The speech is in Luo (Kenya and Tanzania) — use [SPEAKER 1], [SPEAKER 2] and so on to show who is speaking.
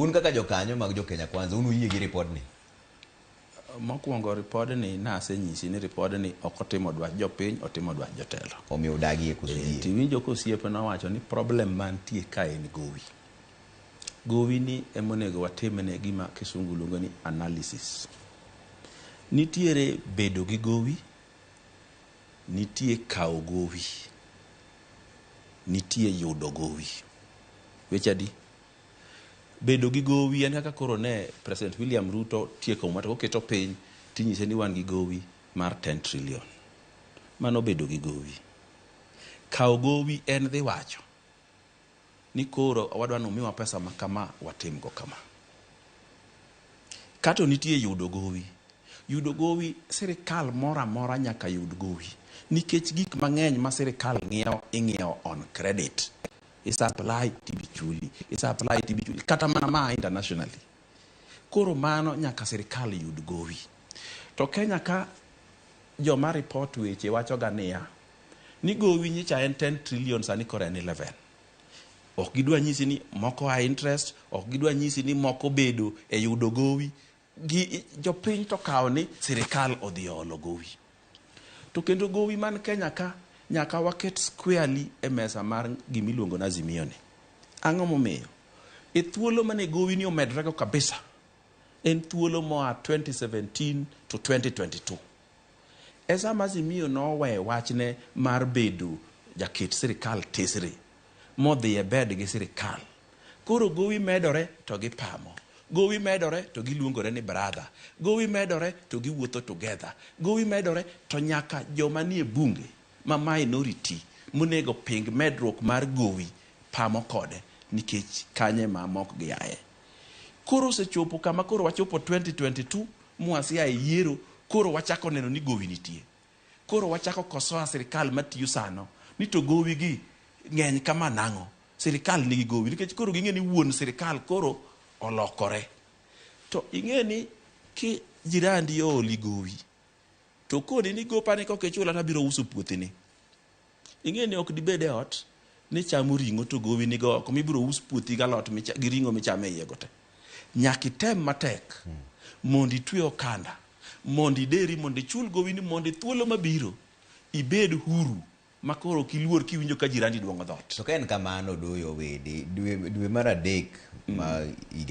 [SPEAKER 1] Un kaka jokanyo mag jo Kenya Kwanza, un uyie gi ripodni?
[SPEAKER 2] Mokwongo, ripodni nasenyisi ni ripodni ok otimo dwach jopiny, otimo dwach jotelo.
[SPEAKER 1] Omiyo udagie koso yie?
[SPEAKER 2] Tiwinjo ka osiepe nowacho ni problem mantie ka en gowi. Gowi ni emonego watimne gima kisungu luongo ni analysis. Nitiere bedo gi gowi, nitie kawo gowi, nitie yudo gowi. Weche adi? Bedo gi gowi en kaka koro ne President William Ruto tieko muma to koketo piny tinyise ni wan gi gowi mar 10 trillion. Mano bedo gi gowi. Kawo gowi en dhi wacho ni koro wadwa ni umiwa pesa ma kama watim go kama. Kato nitie yudo gowi. Yudo gowi, sirikal moro amora nyaka yud gowi. Nikech gik mang'eny ma sirikal ng'iewo, ing'iewo on credit. I supply tibichuli, i supply tibichuli, kata mana ma internationally. Koro mano nyaka sirikal yud gowi. To Kenya ka joma report weche wacho ga niya, ni gowi nyicha en 10 trillion, sani koro en 11. Ok gidwa nyisi ni moko a interest, ok gidwa nyisi ni moko bedo e yudo gowi. Gi jopiny to kawo ni sirikal odhi olo gowi. To kendo gowi man Kenya ka nyaka waket squarely e mesa mar gimiluongo ni Azimio ni. Ang'o momiyo? E thuolo mane gowi ni omedrego kabisa, en thuolo moa 2017 to 2022. E sama Azimio nowe wachne mar bedo jaket sirikal tesre, modhi e bed gi sirikal. Koro gowi medore to gipamo. Gowi medore to giluongore ni brother. Gowi medore to giwuotho together. Gowi medore to nyaka joma nie bunge ma minority monego ping medruok mar gowi pamo kode nikech kanye ma mok giaye. Koro osechopo kama koro wachopo 2022 mwasia e yiero, koro wachako neno ni gowi nitie. Koro wachako kosoa sirikal matiyo sano ni to gowi gi ng'eny kama nang'o? Sirikal nigi gowi nikech koro ging'e ni wuon sirikal koro olokore. To ing'e ni ki jirandi ooli gowi to koni ni gopani kok ichula to abiro uso puothini. Ing'e ni ok dibed e ot ni chamo ring'o to gowi nigo oko mibiro us puothi galot gi ring'o michamo e iye go te. Nyaka item matek mondo itwe okanda, mondo ideri, mondo ichul gowi ni mondo e thuolo mabiro ibed huru ma koro ok iluor kiwinjo ka jirandi duong'o dhoot.
[SPEAKER 1] To ka en kamano, Odoyo Owidi, dwe mar adek ma higa